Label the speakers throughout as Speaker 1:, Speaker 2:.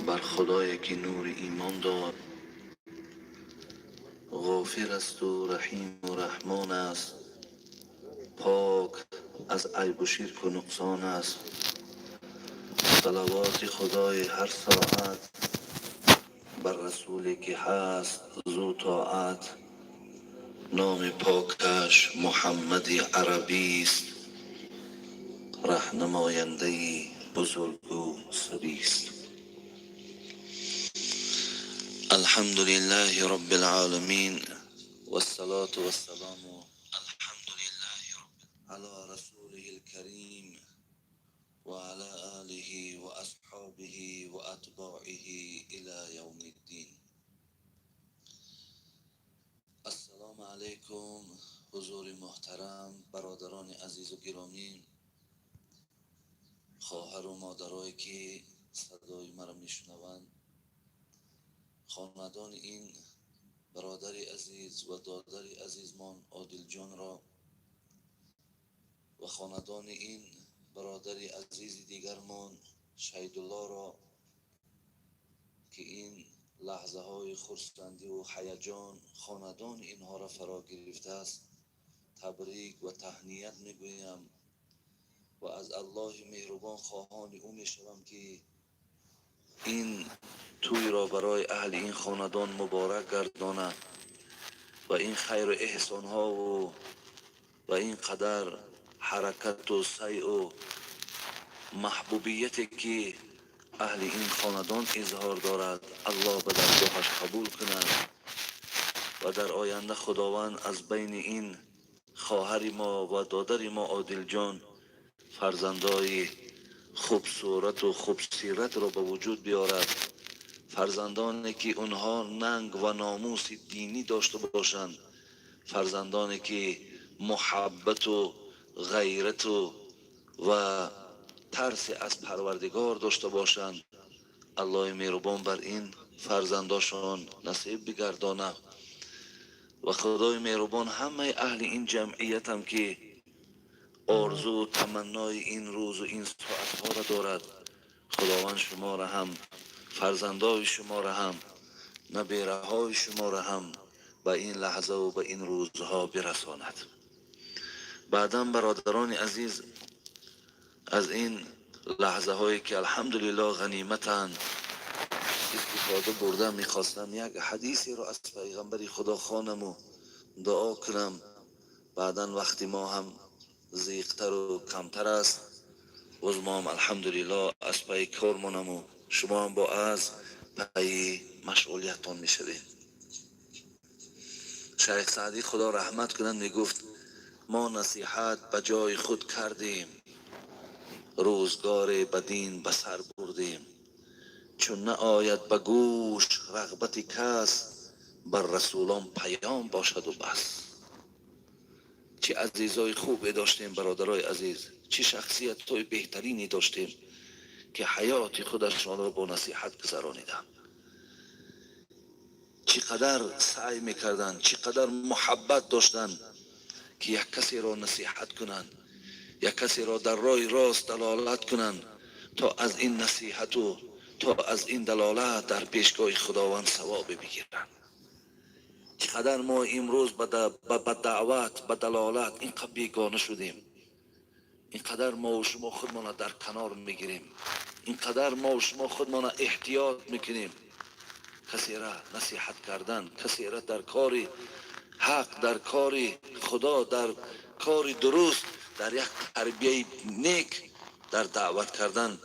Speaker 1: Бар Худое ки нури имон дод, ғофир аст ва раҳим ва раҳмон аст, пок аз айб ва ширк ва нуқсон аст. Салавоти Худои ҳар соат бар расуле ки ҳаст зу тоат, номи покаш Муҳаммади арабист, раҳнамояндаи бузург ва сабист. الحمد لله رب العالمين والصلاة والسلام الحمد لله رب على رسوله الكريم وعلى آله وأصحابه وأتباعه إلى يوم الدين. السلام علیکم حضور محترم، برادران عزیز و گرامی، خواهر و مادرایی که صدای مرا میشنوند، خاندان این برادر عزیز و دادر عزیزمان عادل جان را و خاندان این برادر عزیز دیگرمان شهیدالله را که این لحظه های خرسندی و هیجان خاندان اینها را فرا گرفته است تبریک و تهنیت میگویم و از الله مهربان خواهان او میشوم که این توی را برای اهل این خاندان مبارک گرداند و این خیر و احسان ها و این قدر حرکت و سعی و محبوبیتی که اهل این خاندان اظهار دارد الله به درگاهش قبول کند و در آینده خداوند از بین این خواهر ما و دادر ما عادل جان فرزندای خوب صورت و خوب سیرت را به وجود بیارد، فرزندانی که اونها ننگ و ناموس دینی داشته باشند، فرزندانی که محبت و غیرت و ترس از پروردگار داشته باشند. الله مهربان بر این فرزنداشان نصیب بگردانه و خدای مهربان همه اهل این جمعیت هم که آرزو و تمنای این روز و این ساعتها را دارد، خداوند شما را هم، فرزندای شما را هم، نبیره های شما را هم به این لحظه و به این روزها برساند. بعدا برادران عزیز، از این لحظه هایی که الحمدلله غنیمتند استفاده برده، میخواستم یک حدیثی را از پیغمبر خدا خوانم و دعا کنم. بعدا وقتی ما هم ضیقتر و کمتر است، باز ما هم الحمدلله از پی کار مانم و شما هم با از پی مشغولیتتان میشوید. شیخ سعدی خدا رحمت کنند میگفت ما نصیحت به جای خود کردیم، روزگار بدین به سر بردیم، چون نه آید به گوش رغبت کس، بر رسولان پیام باشد و بس. چه عزیزای خوبی داشتیم برادرای عزیز، چه شخصیت های بهترینی داشتیم که حیات خودشان را با نصیحت گذرانیدند. چقدر سعی میکردند، چقدر محبت داشتند که یک کسی را نصیحت کنند، یک کسی را در راه راست دلالت کنند تا از این نصیحت و تا از این دلالت در پیشگاه خداوند ثواب بگیرند. چقدر ما امروز به دعوت، به دلالت اینقدر بیگانه شدیم، اینقدر ما و شما خودمان در کنار میگیریم، اینقدر ما و شما خودمان احتیاط میکنیم. کسی را نصیحت کردن، کسی را در کار حق، در کار خدا، در کار درست، در یک تربیه نیک، در دعوت کردن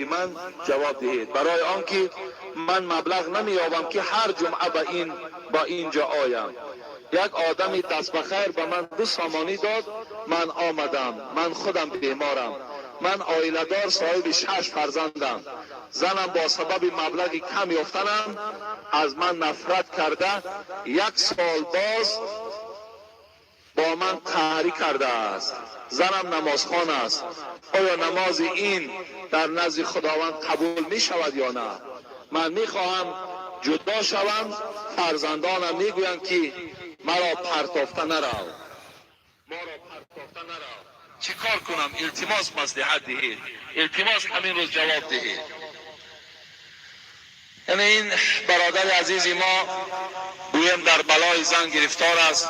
Speaker 2: Ман ҷавоб диҳед, барои он ки ман маблағ намеёбам, ки ҳар ҷумъа ба ин ба инҷо оям. Як одами даст ба хайр ба ман 2 сомонӣ дод, ман омадам. Ман худам беморам. Ман оиладор, соҳиби шаш фарзандам. Занам бо сабаби маблағи кам ёфтанам аз ман нафрат карда, як сол боз бо ман қаҳрӣ кардааст. Занам намозхон аст. Оё намози ин дар назди Худованд қабул мешавад ё на? Ман мехоҳам ҷудо шавам. Фарзандонам мегӯянд, ки маро партофта нарав, моро партофта нарав. Чӣ кор кунам? Илтимос, маслиҳат диҳед. Илтимос, ҳамин рӯз ҷавоб диҳед. Яъне ин бародари азизи мо, гӯем, дар балои зан гирифтор аст.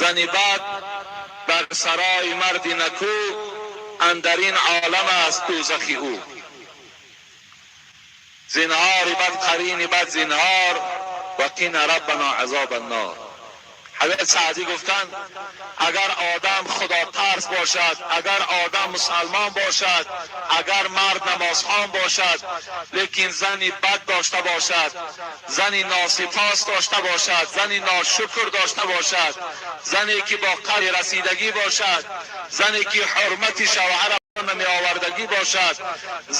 Speaker 2: Зани бад дар сарои марди накӯ андар ин олам аст дӯзахи ӯ. Зинҳори бад қарини бад зинҳор, وقنا ربنا عذاب النار. Ҳазрат Саъдӣ гуфтанд: агар одам худотарс бошад, агар одам мусалмон бошад, агар мард намозхон бошад, лекин зани бад дошта бошад, зани носипос дошта бошад, зани ношукр дошта бошад, зане ки бо қадр расидагӣ бошад, зане ки ҳурмати шавҳара намеовардагӣ бошад,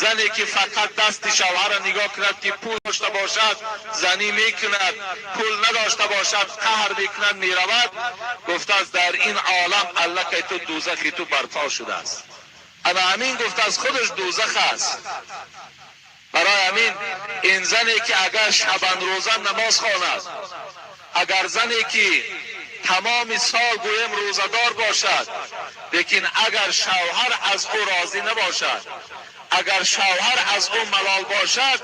Speaker 2: зане ки фақат дасти шавҳара нигоҳ кунад, ки пул дошта бошад, занӣ мекунад, пул надошта бошад, қаҳр мекунад, меравад, гуфтааст, дар ин олам аллакай ту дӯзахи ту барпо шудааст. Ана ҳамин, гуфтааст, худаш дӯзах аст. Барои ҳамин ин зане ки агар шабанрӯза намоз хонад, агар зане ки тамоми сол, гӯем, рӯзадор бошад, лекин агар шавҳар аз ӯ розӣ набошад, агар шавҳар аз ӯ малол бошад,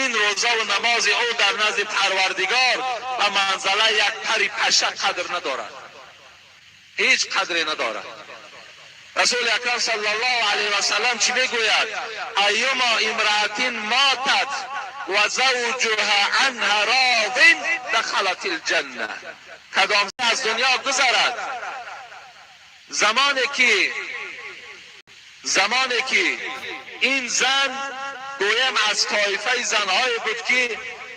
Speaker 2: ин рӯзаву намози ӯ дар назди Парвардигор ба манзалаи як пари паша қадр надорад, ҳеҷ қадре надорад. Расули акрам саллаллоҳу алайҳи васаллам чӣ мегӯяд? أيما امرأة ماتت وزوجها عنها راض دخلت الجنة. Кадом аз дунё гузарад, замоне ки ин зан, гӯям, аз тоифаи занҳое буд, ки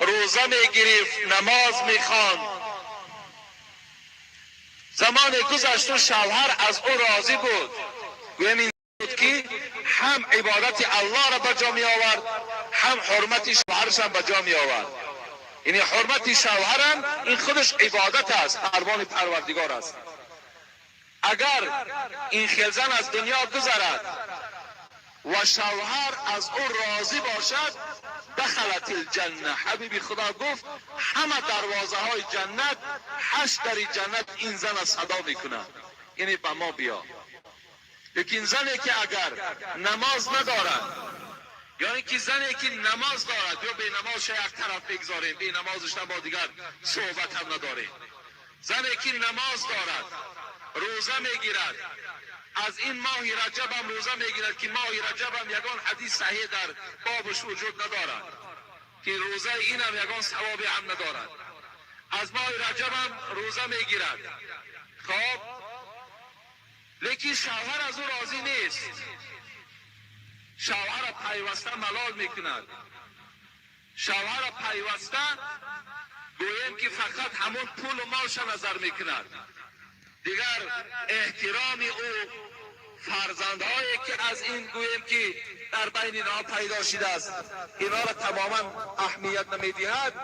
Speaker 2: рӯза мегирифт, намоз мехонд, замоне гузашту шавҳар аз ӯ розӣ буд, гӯям, ин буд, ки ҳам ибодати Аллоҳро ба ҷо меовард, ҳам ҳурмати шавҳарашам ба ҷо меовард. Яъне ҳурмати шавҳарам ин худаш ибодат аст, фармони Парвардигор аст. Агар ин хел зан аз дунё гузарад ва шавҳар аз ӯ розӣ бошад, دخلت الجنة. Ҳабиби Худо гуфт: ҳама дарвозаҳои ҷаннат, ҳашт дари ҷаннат ин зана садо мекунад, яъне ба мо биё. Лекин зане ки агар намоз надорад ё ин ки зане ки намоз дорад, ё бенамозша як тараф бигзорем, бенамозашна бо дигар суҳбат ҳам надорем, зане ки намоз дорад, рӯза мегирад, аз ин моҳи раҷабам рӯза мегирад, ки моҳи раҷабам ягон ҳадис саҳеҳ дар бобаш вуҷуд надорад, ки рӯзаи инам ягон савобе ҳам надорад, аз моҳи раҷабам рӯза мегирад, хоб, лекин шавҳар аз ӯ розӣ нест, шавҳара пайваста малол мекунад, шавҳара пайваста, гӯем, ки фақат ҳамон пулу молша назар мекунад, дигар эҳтироми ӯ, фарзандҳое ки аз ин, гӯем, ки дар байни инҳо пайдо шудааст, инҳоро тамоман аҳамият намедиҳад,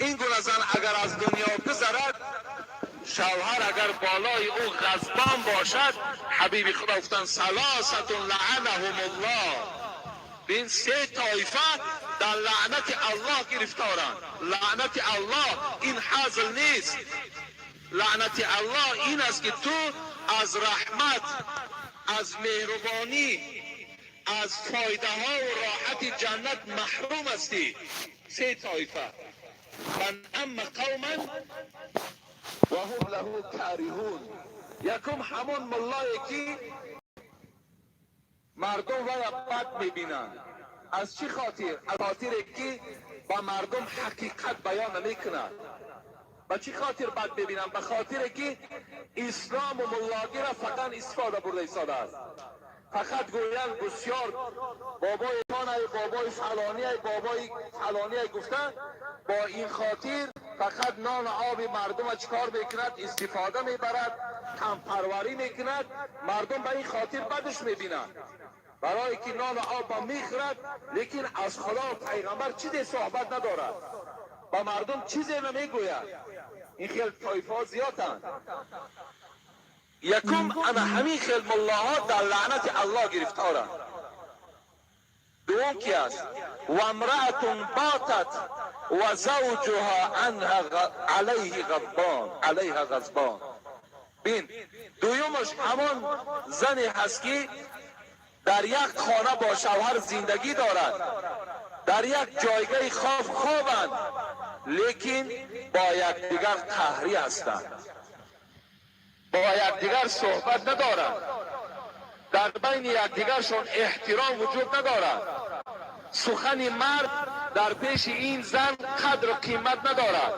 Speaker 2: ин гуна зан агар аз дунё гузарад, шавҳар агар болои ӯ ғазбон бошад, ҳабиби Худо гуфтанд: ثلاثة لعنهم الله. Бин, се тоифа дар лаънати Аллоҳ гирифторанд. Лаънати Аллоҳ ин ҳазл нест. Лаънати Аллоҳ ин аст, ки ту аз раҳмат, аз меҳрубонӣ, аз фоидаҳову роҳати ҷаннат маҳрум ҳастӣ. Се тоифа: من عم قوما وهم له كارهون. Якум, ҳамон муллое ки мардум вая бад мебинанд. Аз чӣ хотир? Аз хотире ки ба мардум ҳақиқат баён намекунад. Ба чӣ хотир бад мебинанд? Ба хотире ки ислому муллогиро фақат истифода бурда истодааст. Фақат гӯянд бисёр бобои тонай, бобои фалонияй, бобои фалонияй гуфта, бо ин хотир фақат нону оби мардума чикор мекунад? Истифода мебарад, кампарварӣ мекунад. Мардум ба ин хотир бадаш мебинанд, барое ки нону обба мехӯрад, лекин аз Худо пайғамбар чизе суҳбат надорад, ба мардум чизе намегӯяд. Ин хел тоифаҳо зиёданд. Якум, ана ҳамин хел муллоҳо дар лаънати Аллоҳ гирифторанд. Дуюм ки аст? Вамраатун батат ва завҷуҳа анҳа алайҳи ғазбон, алайҳа ғазбон. Бин, дуюмаш ҳамон зане ҳаст, ки дар як хона бо шавҳар зиндагӣ дорад, дар як ҷойгаҳи хоб хобанд, лекин бо якдигар қаҳрӣ ҳастанд, бо якдигар суҳбат надоранд, дар байни якдигаршон эҳтиром вуҷуд надорад. Сухани мард дар пеши ин зан қадру қимат надорад.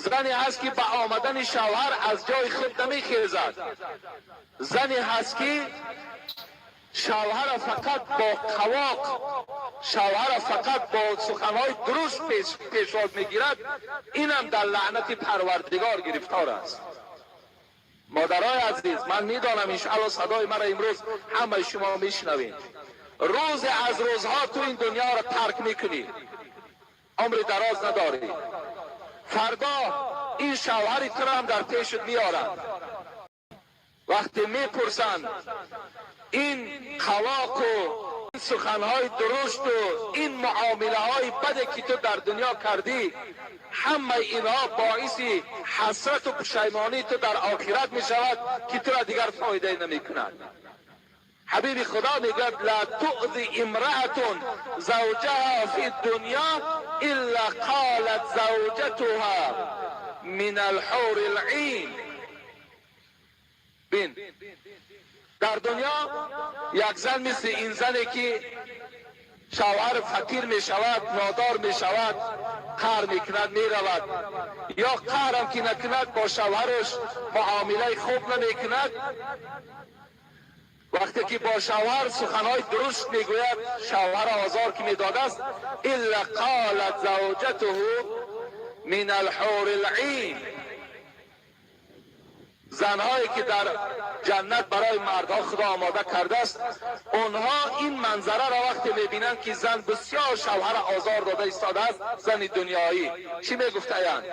Speaker 2: Зане ҳаст, ки ба омадани шавҳар аз ҷои худ намехезад. Зане ҳаст, ки шавҳара фақат бо қавоқ, шавҳара фақат бо суханҳои дуруст пешвоз мегирад. Инам дар лаънати Парвардигор гирифтор аст. Модарои азиз, ман медонам, иншоалло, садои маро имрӯз ҳамаи шумо мешунавед. Рӯзе аз рӯзҳо ту ин дунёро тарк мекунӣ, умри дароз надорӣ. Фардо ин шавҳари туро ҳам дар пешат меоранд. Вақте мепурсанд, ин қавоқу ин суханҳои дурушту ин муомилаҳои баде, ки ту дар дунё кардӣ, ҳамаи инҳо боиси ҳасрату пушаймонии ту дар охират мешавад, ки тура дигар фоидае намекунад. Ҳабиби Худо мегӯяд: ла туъзи имраатун завҷаҳа фи дунё илла қолат завҷатуҳа мин алҳури лъин. Бин, дар дунё як зан мисли ин зане, ки шавҳар фақир мешавад, нодор мешавад, қаҳр мекунад, меравад, ё қаҳрам ки накунад, бо шавҳараш муомилаи хуб намекунад. Вақте ки бо шавҳар суханҳои дуруст мегӯяд, шавҳара озор ки медодааст, илла қолат завҷатуҳу мин алҳури лъин, занҳое ки дар ҷаннат барои мардҳо Худо омода кардааст, онҳо ин манзараро вақте мебинанд, ки зан бисёр шавҳара озор дода истодааст, зани дунёӣ, чӣ мегуфтаянд?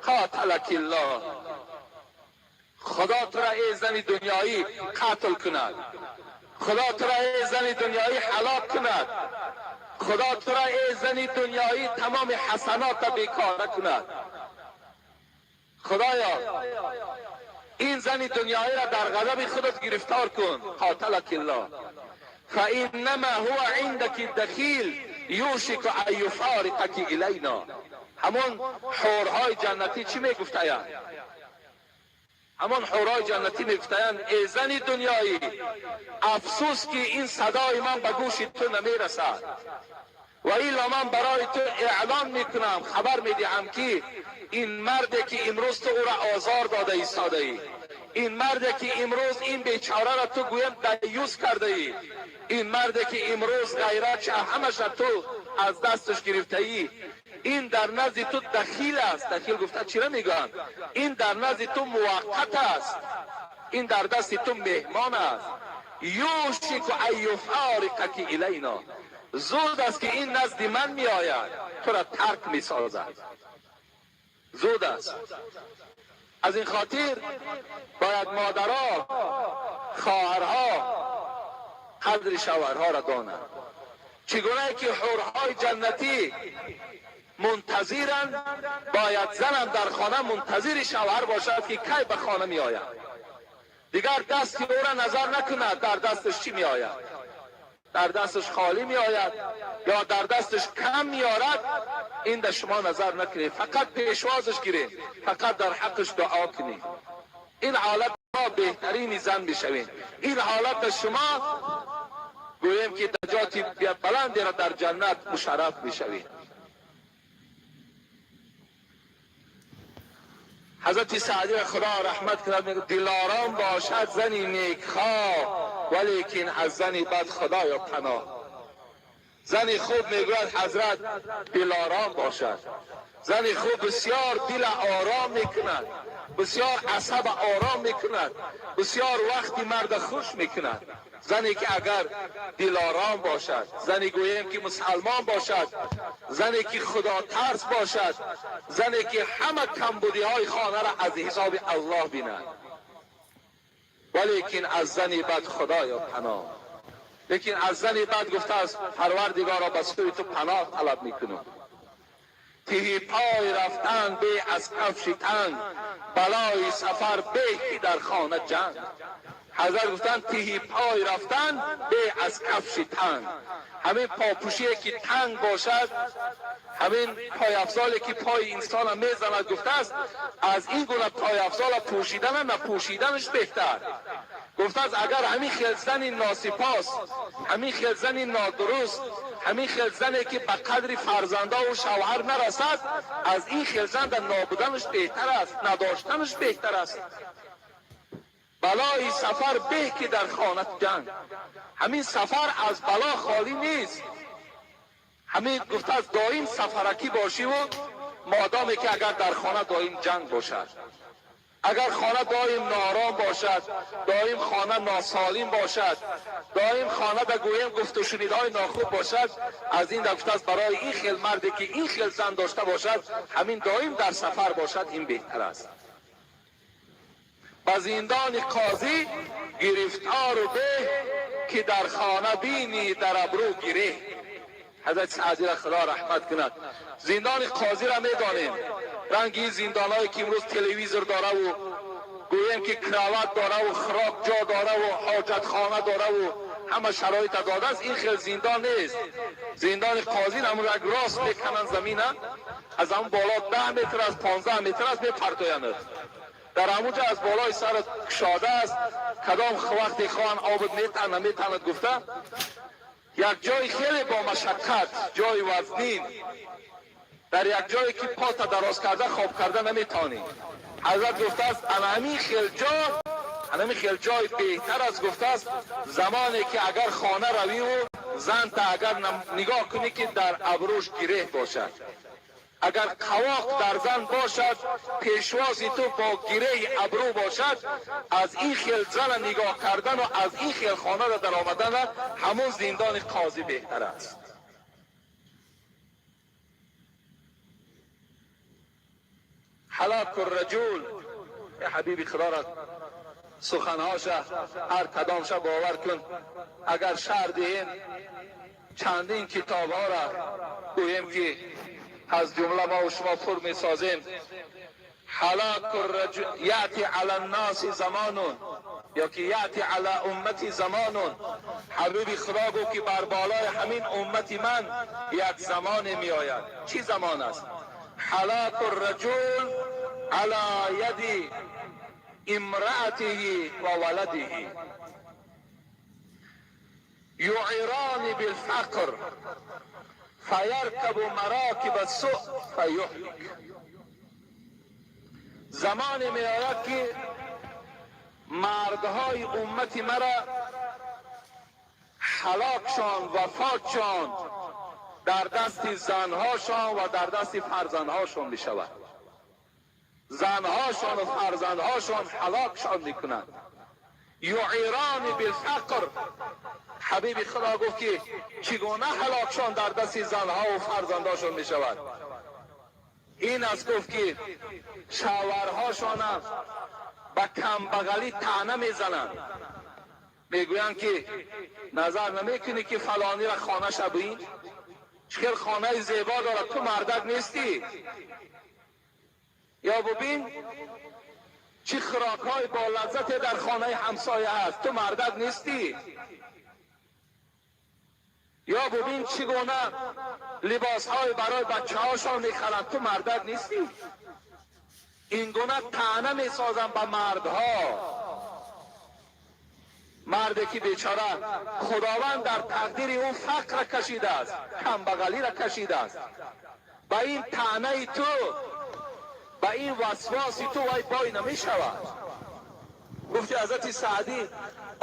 Speaker 2: Қоталакиллоҳ, Худо тура, эй зани дунёӣ, қатл кунад, Худо тура, эй зани дунёӣ, ҳалок кунад, Худо тура, эй зани дунёӣ, тамоми ҳасанота бекора кунад, Худоё, ин зани дунёиро дар ғазаби худат гирифтор кун. Қоталакиллоҳ, фаиннама ҳува индаки дахил юшику ан юфориқаки илайно. Ҳамон ҳурҳои ҷаннатӣ чӣ мегуфтаянд? Ҳамон ҳурҳои ҷаннатӣ мегуфтаянд: эй зани дунёӣ, афсӯс, ки ин садои ман ба гӯши ту намерасад, ва илла ман барои ту эълон мекунам, хабар медиҳам, ки ин марде, ки имрӯз ту ӯро озор дода истодаӣ, ин марде, ки имрӯз ин бечораро ту гӯям даюс кардаӣ, ин марде, ки имрӯз ғайратша ҳамаша ту аз дасташ гирифтаӣ, ин дар назди ту дахил аст. Дахил гуфта чира мегӯянд? Ин дар назди ту муваққат аст, ин дар дасти ту меҳмон аст. Юшику ан юфориқаки илайно, зуд аст, ки ин назди ман меояд, тура тарк месозад, зуд аст. Аз ин хотир бояд модаро, хоҳарҳо қадри шавҳарҳоро донанд. Чӣ гунае ки ҳурҳои ҷаннатӣ мунтазиранд, бояд занам дар хона мунтазири шавҳар бошад, ки кай ба хона меояд. Дигар дасти ӯро назар накунад, дар дасташ чӣ меояд, дар дасташ холӣ меояд ё дар дасташ кам меорад, ин дар шумо назар накунед, фақат пешвозаш гиред, фақат дар ҳаққаш дуо кунед. Ин ҳолат мо беҳтарини зан мешавем. Ин ҳолат шумо гӯем, ки дараҷоти баландеро дар ҷаннат мушарраф мешавед. Ҳазрати Саъдиро Худо раҳмат кунад, мегӯяд: дилором бошад зани некхоҳ Валекин аз зани бад худоё паноҳ. Зани хуб, мегӯяд ҳазрат, дилором бошад. Зани хуб бисёр дила ором мекунад, бисёр асаба ором мекунад, бисёр вақти марда хуш мекунад. Зане ки агар дилором бошад, зане гӯем ки мусалмон бошад, зане ки худотарс бошад, зане ки ҳама камбудиҳои хонаро аз ҳисоби Аллоҳ бинад. Валекин аз зани бад худоё паноҳ. Лекин аз зани бад, гуфтааст, Парвардигоро, ба сӯи ту паноҳ талаб мекунам. Тиҳи пой рафтан бе аз кафши танг, балои сафар бе ки дар хона ҷанг. Ҳазрат гуфтанд: тиҳи пой рафтан бе аз кафши танг. Ҳамин попӯшие ки танг бошад, ҳамин пойафзоле ки пои инсона мезанад, гуфтааст, аз ин гуна пойафзола пӯшидана напӯшиданаш беҳтар. Гуфтааст, агар ҳамин хел зани носипос, ҳамин хел зани нодуруст, ҳамин хел зане ки ба қадри фарзандову шавҳар нарасад, аз ин хел зан дар нобуданаш беҳтар аст, надоштанаш беҳтар аст. Балои сафар беҳ ки дар хона ҷанг. Ҳамин сафар аз бало холӣ нест. Ҳамин, гуфтааст, доим сафаракӣ бошиву модоме ки агар дар хона доим ҷанг бошад, агар хона доим ноором бошад, доим хона носолим бошад, доим хона да гӯем гуфтушунидҳои нохуб бошад, аз ин гуфтааст, барои ин хел марде ки ин хел зан дошта бошад, ҳамин доим дар сафар бошад, ин беҳтар аст. Ба зиндони қозӣ гирифтору беҳ ки дар хона бинӣ дар абрӯ гиреҳ. Ҳазрати Саъдиро Худо раҳмат кунад. Зиндони қозиро медонем, ранги ин зиндонҳое ки имрӯз телевизор дораву, гӯем ки кровать дораву, хӯрок ҷо дораву, ҳоҷатхона дораву, ҳама шароита додааст, ин хел зиндон нест. Зиндони қозӣ ҳамун як рост мекананд замина, аз ҳамун боло 10 метр аз 15 метр аст, мепартоянд. Дар ҳамунҷо аз болои сарат кушода аст, кадом вақте хоҳанд обуд метана, наметанад. Гуфта, як ҷои хеле бо машаққат, ҷои вазнин, дар як ҷое ки пота дароз карда хоб карда наметавонӣ. Ҳазрат гуфтааст, ана ҳамин хел ҷо, ана ҳамин хел ҷой беҳтар аст. Гуфтааст, замоне ки агар хона равиву занта агар нигоҳ кунӣ ки дар абрӯш гиреҳ бошад, агар қавоқ дар зан бошад, пешвози ту бо гиреҳи абрӯ бошад, аз ин хел зана нигоҳ кардану аз ин хел хонара даромадана ҳамун зиндони қозӣ беҳтар аст. هلاك الرجل. حبیبی خدا را سخنهاشه هر کدامشه باور کن. اگر شرح دهیم، چندین کتاب ها را گوییم که از جمله ما و شما پر میسازیم. هلاك الرجل، یأتی علی الناس زمان یا که یأتی علی امتی زمان. حبیبی خدا گفت که بر بالای همین امتی من یک زمان می آید. چی زمان است؟ هلاك الرجل علی ید امرأته و ولده يعيران بالفقر فيركب مراكب السوء فيهلك. زمان می آید که مردهای امت مرا هلاکشان، وفاتشان در دست زنهاشان و در دست فرزندهاشان می شود. زنهاشان و فرزندهاشان هلاکشان میکنند. يعيران بالفقر. حبیب خدا گفت که چگونه هلاکشان در دست زنها و فرزندهاشان می شود؟ این است، گفت، که شوهرهاشان به کمبغلی طعنه میزنند، میگویند که نظر نمیکنی که فلانی را خانه ببین، چه خانه زیبا دارد، تو مردک نیستی؟ یا ببین چه خوراک های با لذت در خانه همسایه هست، تو مردک نیستی؟ یا ببین چگونه لباس های برای بچه هاشان میخرند، تو مردک نیستی؟ این گونه طعنه میسازن به مردها. مردی که بیچاره خداوند در تقدیر او فقر کشیده است، کمبغلی را کشیده است، به این طعنه تو، به این وسواس تو وای بای نمی شود. Гуфти ҳазрати Саъдӣ: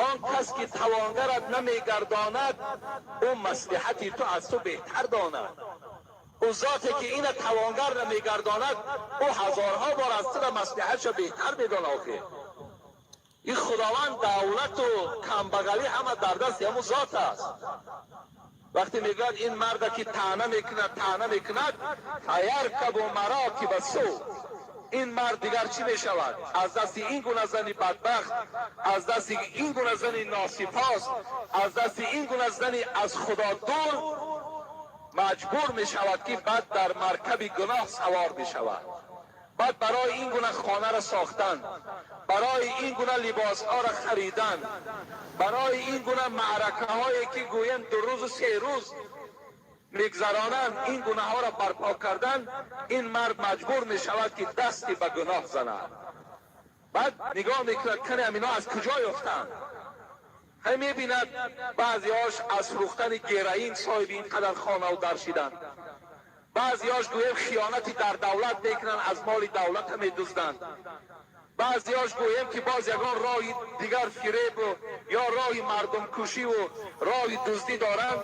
Speaker 2: он кас ки тавонгарат намегардонад, ӯ маслиҳати ту аз ту беҳтар донад. Ӯ зоте ки ина тавонгар намегардонад, ӯ ҳазорҳо бор аз ту маслиҳатша беҳтар медонад. Охир ин Худованд давлату камбағалӣ ҳама дар дасти ҳамун зот аст. Вақте мегӯяд, ин марда ки таъна мекунад, таъна мекунад, فیرکب مراکب السوء, ин мард дигар чӣ мешавад? Аз дасти ин гуна зани бадбахт, аз дасти ин гуна зани носипос, аз дасти ин гуна зани аз Худо дур маҷбур мешавад, ки баъд дар маркаби гуноҳ савор мешавад. Баъд барои ин гуна хонаро сохтан, барои ин гуна либосҳоро харидан, барои ин гуна маъракаҳое ки гӯянд 2 рӯзу 3 рӯз мегзаронанд, ин гунаҳоро барпо кардан, ин мард маҷбур мешавад, ки дасти ба гуноҳ занад. Баъд нигоҳ мекунад, кане амино аз куҷо ёфтанд? Ҳай, мебинад, баъзеҳош аз фурӯхтани героин соҳиби ин қадар хонаву дар шиданд, баъзеҳош гӯем хиёнати дар давлат мекунанд, аз моли давлата медузданд, баъзеҳош гӯем ки боз ягон роҳи дигар, фиребу ё роҳи мардумкушиву роҳи дуздӣ доранд.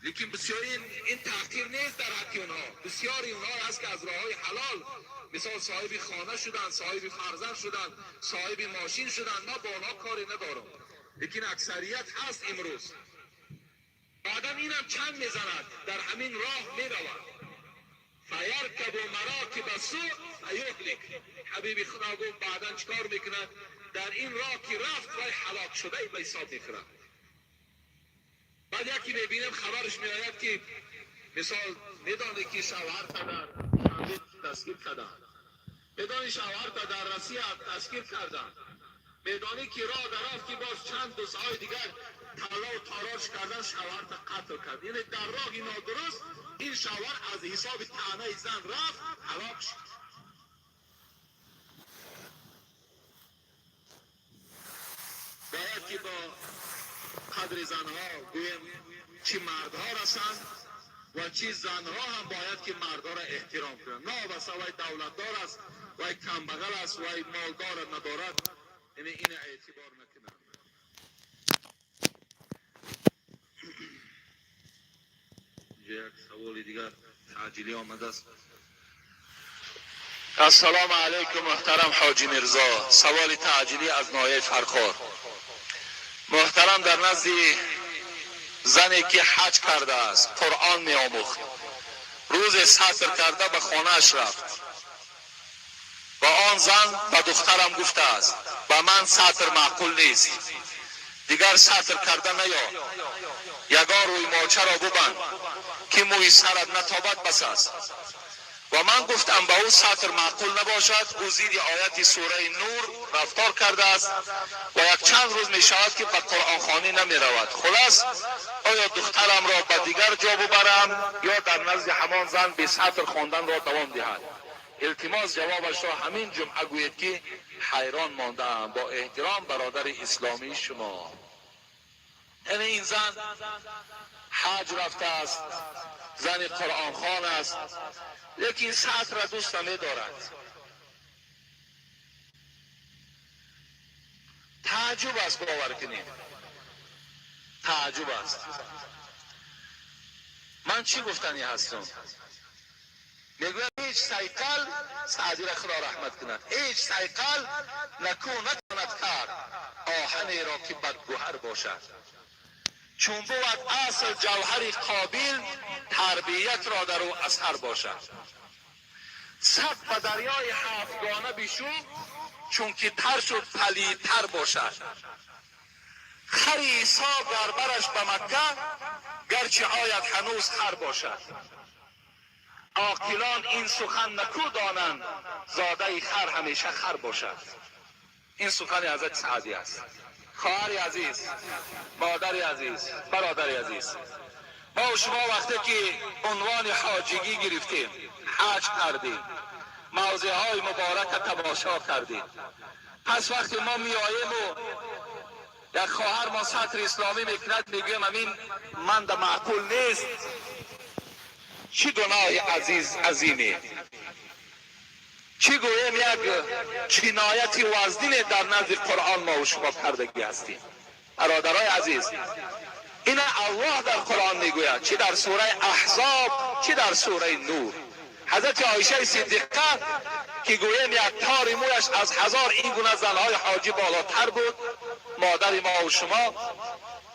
Speaker 2: Лекин бисёри ин таҳқир нест дар ҳаққи онҳо. Бисёри онҳо ҳаст, ки аз роҳҳои ҳалол, мисол, соҳиби хона шуданд, соҳиби фарзанд шуданд, соҳиби мошин шуданд. Ма бо онҳо коре надорам, лекин аксарият ҳаст имрӯз. Баъдан инам чанд мезанад, дар ҳамин роҳ меравад. فیرکب مراکب السوء فیهلک. Ҳабиби Худо гуфт, баъдан чикор мекунад? Дар ин роҳ ки рафт, вай ҳалок шуда ба ҳисоб мекунад. Баъд яке мебинем, хабараш меояд, ки мисол, медонӣ ки шавҳарта дар дастгир карданд, медонӣ шавҳарта дар Россия дастгир карданд, медонӣ ки роҳ дарафт, ки боз чанд дузҳои дигар таллову торош кардан, шавҳарта қатл кард. Яъне дар роҳи нодуруст ин шавҳар аз ҳисоби таънаи зан рафт, ҳалок шуд. Бояд ки бо қадри занҳо гӯем, чӣ мардҳо расанд ва чӣ занҳо ҳам бояд ки мардҳоро эҳтиром кунанд. Новобаста вай давлатдор аст, вай камбағал аст, вай молдорад, надорад, яъне ина эътибор накунанд. Инҷо як саволи дигар таъҷилӣ омадааст. Ассалому алайкум, муҳтарам ҳоҷи Мирзо. Саволи таъҷилӣ аз ноҳияи Фархор. Муҳтарам, дар назди зане ки ҳаҷ кардааст, Қуръон меомӯхт, рӯзе сатр карда ба хонааш рафт ва он зан ба духтарам гуфтааст: «Ба ман сатр маъқул нест, дигар сатр карда наё, ягон рӯймолчаро бубанд, ки мӯи сарат натобад, бас аст». Ва ман гуфтам, ба ӯ сатр маъқул набошад, ӯ зидди ояти сураи Нур рафтор кардааст ва якчанд рӯз мешавад, ки ба қуръонхонӣ намеравад. Хулос, оё духтарамро ба дигар ҷо бубарам ё дар назди ҳамон зан бесатр хонданро давом диҳад? Илтимос, ҷавобашро ҳамин ҷумъа гӯед, ки ҳайрон мондаам. Бо эҳтиром, бародари исломии шумо. Яъне ин зан ҳаҷ рафтааст, зани қуръонхон аст, лекин сатра дӯст намедорад. Тааҷҷуб аст, бовар кунед, тааҷҷуб аст. Ман чӣ гуфтанӣ ҳастам? Мегӯяд, ҳеҷ сайқал, Саъдира Худо раҳмат кунад, ҳеҷ сайқал наку натавонад кард оҳанеро, ки бадгӯҳар бошад. Чун бувад асл ҷавҳари қобил, тарбиятро дар ӯ асар бошад. Саг ба дарёи ҳафтгона бишу, чунки тар шуд, палидтар бошад. Хари Исо гар бараш ба Макка, гарчи ояд, ҳанӯз хар бошад. Оқилон ин сухан наку донанд, зодаи хар ҳамеша хар бошад. Ин сухани ҳазрати Саъдӣ аст. Хоҳари азиз, модари азиз, бародари азиз, мо шумо вақте ки унвони ҳоҷигӣ гирифтем, ҳаҷ кардем, мавзеъҳои муборака тамошо кардем, пас вақте мо меоему як хоҳар мо сатри исломӣ мекунад, мегӯем, амин манда маъқул нест, чӣ гуноҳи азиз азиме? Чӣ гӯем, як ҷинояти вазнине дар назди Қуръон мо ва шумо кардагӣ ҳастем. Бародарои азиз, ина Аллоҳ дар Қуръон мегӯяд, чӣ дар сураи Аҳзоб, чӣ дар сураи Нур. Ҳазрати Оишаи Сиддиқа, ки гӯем як тори мӯяш аз ҳазор ин гуна занҳои ҳоҷӣ болотар буд, модари мо ва шумо,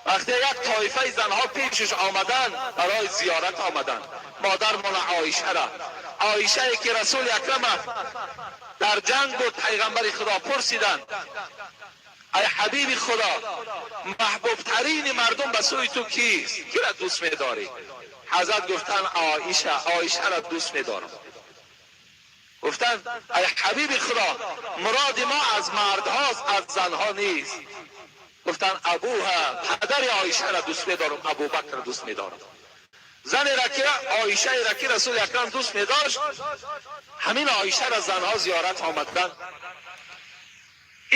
Speaker 2: вақте як тоифаи занҳо пешаш омаданд, барои зиёрат омаданд модармона Оишаро, Оишае ки Расули Акрама дар ҷанг буд, пайғамбари Худо пурсиданд: ай ҳабиби Худо, маҳбубтарини мардум ба сӯи ту кист, киро дӯст медорӣ? Ҳазрат гуфтанд: Оиша, Оишаро дӯст медорам. Гуфтанд: ай ҳабиби Худо, муроди мо аз мардҳост, аз занҳо нест. Гуфтанд: абуҳа, падари Оишаро дӯст медорам, Абубакрро дӯст медорам. Занеро ки Оишаеро ки Расули Акрам дӯст медошт, ҳамин Оишаро занҳо зиёрат омаданд.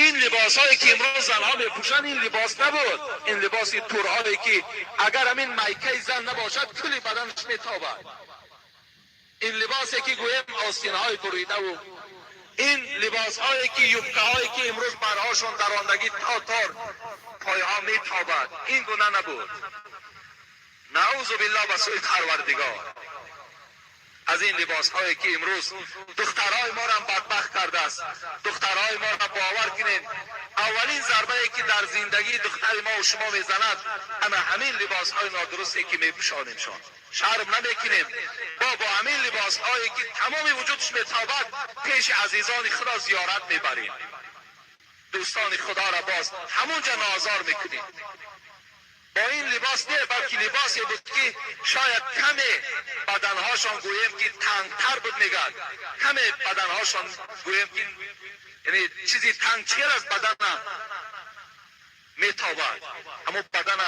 Speaker 2: Ин либосҳое ки имрӯз занҳо мепӯшанд, ин либос набуд. Ин либоси турҳое ки агар ҳамин майкаи зан набошад, кулли баданаш метобад. Ин либосе ки гӯем остинҳои буридаву ин либосҳое ки юбкаҳое ки имрӯз барҳошон дарондагӣ то тор пойҳо метобад, ин гуна набуд. Наъузу биллоҳ ба сӯи Парвардигор аз ин либосҳое ки имрӯз духтарҳои моро бадбахт кардааст. Духтарҳои моро, бовар кунед, аввалин зарбае ки дар зиндагии духтари мо ва шумо мезанад, ана ҳамин либосҳои нодурусте ки мепӯшонимшон. Шарм намекунем, бо ҳамин либосҳое ки тамоми вуҷудш метобад, пеши азизони Худо зиёрат мебарем. Дӯстони Худоро боз ҳамунҷа нозор мекунем бо ин либос. Не, балки либосе буд ки шояд каме баданҳошон, гӯем ки, тангтар буд, мегӯяд, каме баданҳошон, гӯем ки, яъне чизи танг чер аз бадана метобад, ҳамон бадана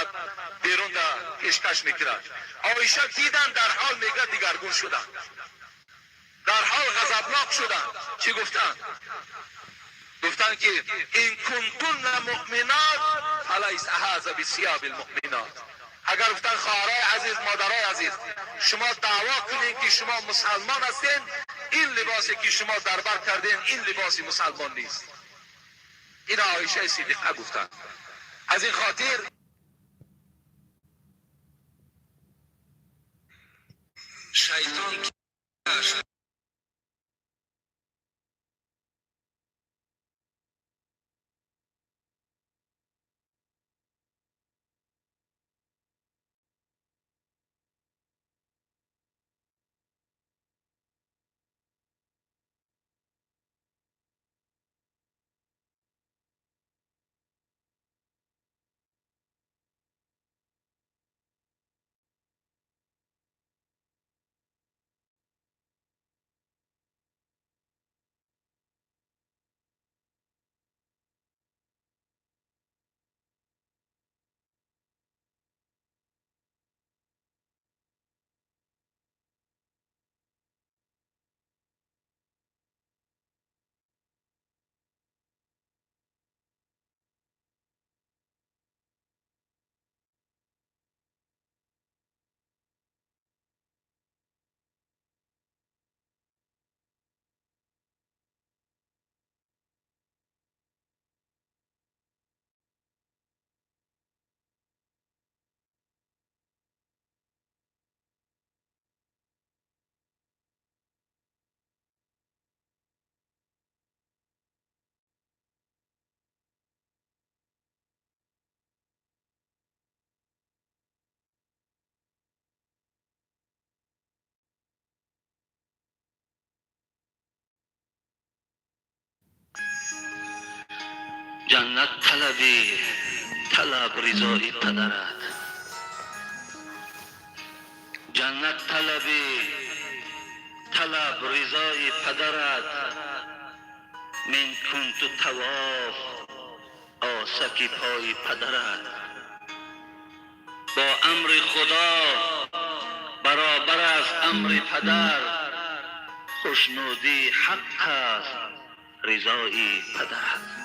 Speaker 2: берун да пешкаш мекунад. Оиша дидан, дар ҳол, мегӯяд, дигаргун шуданд, дар ҳол ғазабнок шуданд. Чӣ гуфтанд? Гуфтанд ки ин кунтунна муъминот фалайса ҳаза бисиёби лмуъминот. Агар, гуфтанд, хоҳарои азиз, модарои азиз, шумо даъво кунед ки шумо мусалмон ҳастед, ин либосе ки шумо дар бар кардем, ин либоси мусалмон нест. Ин Оишаи Сиддиқа гуфтанд. Аз ин хотир шайтон
Speaker 1: Ҷаннат талабӣ, талаб ризои падарат. Ҷаннат талабӣ, талаб ризои падарат. Мин кунту тавоф осаки пои падарат. Бо амри Худо баробар аст амри падар, хушнудии ҳақ аст ризои падарат.